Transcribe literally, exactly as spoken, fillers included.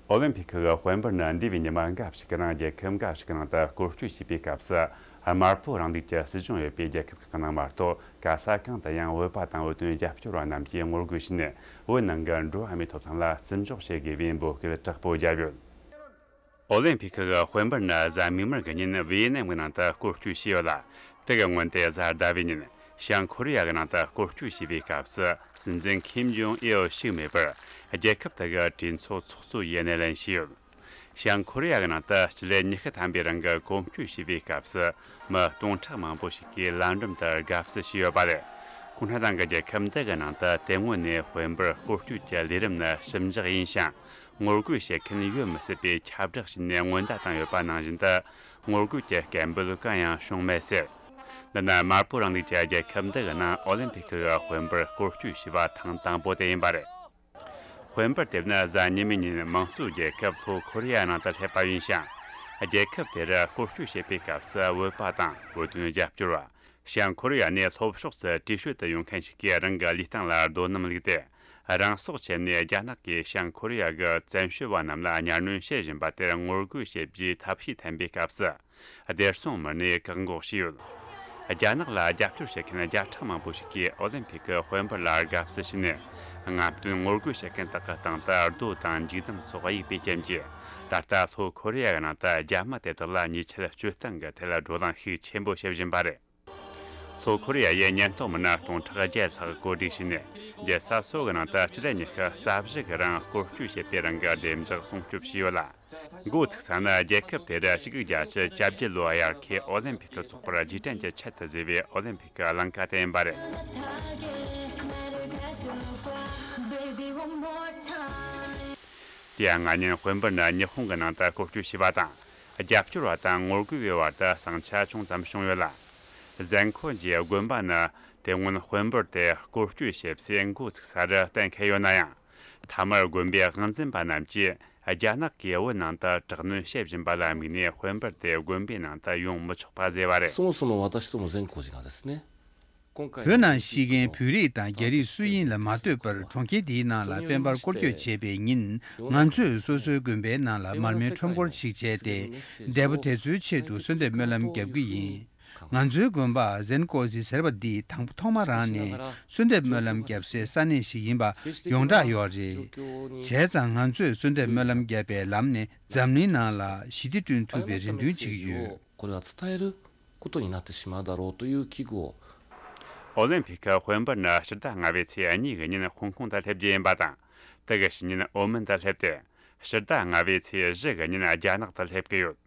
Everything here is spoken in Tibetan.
ཨོ་ལིམ་ཕིག་གི་དཔལ་འབར་ནི་འདས་པའི་ཉི་མ་འགའ་ཞིག་གི་ནང་རྒྱལ་ཁབ་འགའ་ཞིག་གི་ནང་དུ་སྐོར་སྐྱོད་བྱས་པའི་སྐབས་སུ། དམར་པོ་རིང་ལུགས་ཀྱི་སྲིད་གཞུང་ཡོད་པའི་རྒྱལ་ཁབ་ཁག་གི་ནང་མ་གཏོགས། ག་ས་གང་དུ་ཡང་བོད་པ་དང་བོད་དོན་རྒྱབ་སྐྱོར་བ་རྣམས་ཀྱིས་ངོ་རྒོལ་བྱས་ནས། བོད་ནང་གི་འགྲོ་བ་མིའི་ཐོབ་ཐང་ལ་བརྩི་འཇོག་བྱེད་དགོས་པའི་འབོད་སྐུལ་དྲག་པོ་བརྒྱབ་ཡོད། ཨོ་ལིམ་ཕིག་གི་དཔལ་འབར་ནི་གཟའ་མིག་དམར་གྱི་ཉིན་ཝི་ཡེ་ནམ་གྱི་ནང་དུ་སྐོར་སྐྱོད་བྱས་ཡོད་ལ། དེ་གི་སྔོན་ཏེ་གཟའ་ཟླ་བའི་ཉིན། བྱང་ཁོ་རི་ཡ་གི་ནང་དུ་སྐོར་སྐྱོད་བྱས་པའི་སྐབས་སུ། སྲིད་འཛིན་ཁིམ་ཇོང་ཨིལ་ཞུགས་མེད་པར། རྒྱལ་ཁབ་དེ་གི་གྲོས་ཚོགས་ཚོགས་གཙོ་ཡི་སྣེ་ལེན་བྱས་ཡོད། བྱང་ཁོ་རི་ཡ་གི་ནང་དུ་སྤྱི་ལེ་ཉི་ཤུ་ཐམ་པའི་རིང་གི་གོམ་བསྐྱོད་བྱས་པའི་སྐབས་སུ། མི་སྟོང་ཕྲག་མང་པོ་ཞིག་གིས་ལམ་འགྲམ་དུ་དགའ་བསུ་བྱས་ཡོད་པ་རེད། གུང་ཁྲན་ཏང་གི་རྒྱལ་ཁབ་འདི་གི་ནང་དུ་དེ་སྔོན་ནས་དཔལ་འབར་སྐོར་སྐྱོད་ཀྱི་ལས་རིམ་ནི་ཞིབ་འཇུག་ཡིན་ཞིང་། ངོ་རྒོལ་བྱེད་མཁན་ཡོད་མི་སྲིད་པའི་ཁྱབ་བསྒྲགས་བྱས་ནས་སྔོན་བརྡ་བཏང་ཡོད་པ་ནང་བཞིན་དུ། ངོ་རྒོལ་གྱི་སྐད་འབོད་གང་ཡང་བྱུང་མེད་ཟེར། འདི་ནི་དམར་པོ་རིང་ལུགས་ཀྱི་རྒྱལ་ཁབ་འདི་གི་ནང་ཨོ་ལིམ་ཕིག་གི་དཔལ་འབར་སྐོར་སྐྱོད་བྱས་པ་ཐེངས་དང་པོ་དེ་ཡིན་པ་རེད། དཔལ་འབར་དེ་ནི་གཟའ་ཉི་མའི་ཉིན་དམངས་གཙོའི་རྒྱལ་ཁབ་ལྷོ་ཁོ་རི་ཡ་ནང་དུ་སླེབས་པ་ཡིན་ཞིང་། རྒྱལ་ཁབ་དེར་སྐོར་སྐྱོད་བྱེད་པའི་སྐབས་སུ་བོད་པ་དང་བོད་དོན་རྒྱབ་སྐྱོར་བ། བྱང་ཁོ་རི་ཡ་ནས་ལྷོ་ཕྱོགས་སུ་བྲོས་བྱོལ་དུ་ཡོང་མཁན་ཞིག་གིས་རང་གི་ལུས་སྟེང་ལ་རྡོ་སྣུམ་བླུགས་ཏེ། རང་སྲོག་བཅད་ནས་རྒྱ་ནག་གིས་བྱང་ཁོ་རི་ཡ་གི་བཙན་བྱོལ་བ་རྣམས་ལ་གཉའ་གནོན་བྱེད་བཞིན་པ་དེར་ངོ་རྒོལ་བྱེད་པའི་ཐབས་ཤེས་འཐེན་པའི་སྐབས་སུ། བདེ་སྲུང་མི་སྣས་བཀག་འགོག་བྱས་ཡོད། རྒྱ་ནག་ལ་རྒྱབ་སྐྱོར་བྱེད་མཁན་བརྒྱ་ཕྲག་མང་པོ་ཞིག་གིས་ཨོ་ལིམ་ཕིག་གི་དཔལ་འབར་ལ་དགའ་བསུ་བྱས་ནས། རྔམ་སྟོན་ངོ་རྒོལ་བྱེད་མཁན་དག་གི་སྟེང་དུ་རྡོ་དང་འགྱིག་སྡོང་སོགས་གཡུགས་པའི་རྐྱེན་གྱིས། ད་ལྟ་ལྷོ་ཁོ་རི་ཡ་གི་ནང་དུ་རྒྱ་མི་དེ་དག་ལ་ཉེས་ཆད་གཅོད་སྟངས་ཀྱི་ཐད་ལ་བགྲོ་གླེང་ཤུགས་ཆེན་པོ་བྱེད་བཞིན་པ་རེད། ལྷོ་ཁོ་རི་ཡ་ཡི་ཉེན་རྟོག་མི་སྣ་སྟོང་ཕྲག་བརྒྱད་ལྷག་གོ་སྒྲིག་བྱས་ནས། རྒྱལ་ས་སོག་གི་ནང་དུ་སྤྱི་ཟླ་ཉི་ཤུ་རྩ་བཞི་གི་རིང་སྐོར་སྐྱོད་བྱེད་པའི་རིང་གི་བདེ་འཇགས་སྲུང་སྐྱོབ་བྱས་ཡོད་ལ། འགོ་ཚུགས་ས་ནི་རྒྱལ་ཁབ་དེར་དབྱར་ཁའི་ཨོ་ལིམ་ཕིག་གི་ཚོགས་པར་རྗེས་དྲན་གྱི་ཆེད་དུ་བཟོས་པའི་ཨོ་ལིམ་ཕིག་གི་གླིང་ག་དེ་ཡིན་པ་རེད། དེ་ཡང་སྔ་ཉིན་དཔལ་འབར་ནི་ཉི་ཧོང་གི་ནང་དུ་སྐོར་སྐྱོད་བྱས་པ་དང་། རྒྱབ་སྐྱོར་བ་དང་ངོ་རྒོལ་བའི་བར་དུ་ཟིང་ཆ་ཅུང་ཙམ་བྱུང་ཡོད་ལ། ཟན་ཁོ་ཇིའི་དགོན་པ་ནི་དེ་སྔོན་དཔལ་འབར་དེ་སྐོར་སྐྱོད་བྱེད་སའི་འགོ་ཚུགས་ས་རུ་གཏན་འཁེལ་ཡོད་ན་ཡང་། མཐའ་མར་དགོན་པའི་དབང་འཛིན་པ་རྣམས་ཀྱིས་རྒྱ་ནག་གིས་བོད་ནང་དུ་དྲག་གནོན་བྱེད་བཞིན་པ་ལ་དམིགས་ནས་དཔལ་འབར་དེ་དགོན་པའི་ནང་དུ་ཡོང་མི་ཆོག་པ་བཟོས་པ་རེད། そもそも私ども善光寺がですね、今回の བོད་ནང་གཤིས་ཀའི་བོད་རིགས་དང་རྒྱ་རིགས་སུ་ཡིན་ལ་མ་ལྟོས་པར་གྲོང་ཁྱེར་འདིའི་ནང་ལ་དཔལ་འབར་སྐོར་སྐྱོད་བྱས་པའི་ཉིན། ང་ཚོས་སོ་སོའི་དགོན་པའི་ནང་ལ་མར་མེའི་ཁྲོམ་སྐོར་ཞིག་བྱས་ཏེ། འདས་པོ་དེ་ཚོའི་ཆེད་དུ་གསོལ་འདེབས་སྨོན་ལམ་རྒྱབ་ཀྱི་ཡིན། ང་ཚོའི་དགོན་པ་ཟན་ཀོ་ཟི་ཟེར་བ་འདིས་དང་པོ་ཐོག་མ་རང་ནས་གསོལ་འདེབས་སྨོན་ལམ་རྒྱབ་སའི་ས་གནས་ཤིག་ཡིན་པ་ཡོངས་གྲགས་ཡོད་རེད། བྱས་ཙང་ང་ཚོས་གསོལ་འདེབས་སྨོན་ལམ་བརྒྱབ་པའི་ལམ་ནས་འཛམ་གླིང་ནང་ལ་ཞི་བདེ་བསྐྲུན་ཐུབ་པའི་རེ་འདུན་བྱེད་ཀྱི་ཡོད། これは伝えることになってしまうだろうという危惧を ཨོ་ལིམ་ཕིག་གི་དཔལ་འབར་ནི་ཕྱི་ཟླ་ལྔ་པའི་ཚེས་གཉིས་ཀྱི་ཉིན་ཧོང་ཀོང་དུ་སླེབས་རྒྱུ་ཡིན་པ་དང་། དེ་གི་ཕྱི་ཉིན་ཨོ་མན་དུ་སླེབས་ཏེ། ཕྱི་ཟླ་ལྔ་པའི་ཚེས་བཞི་གི་ཉིན་རྒྱ་ནག་ཏུ་སླེབས་ཀྱི་ཡོད།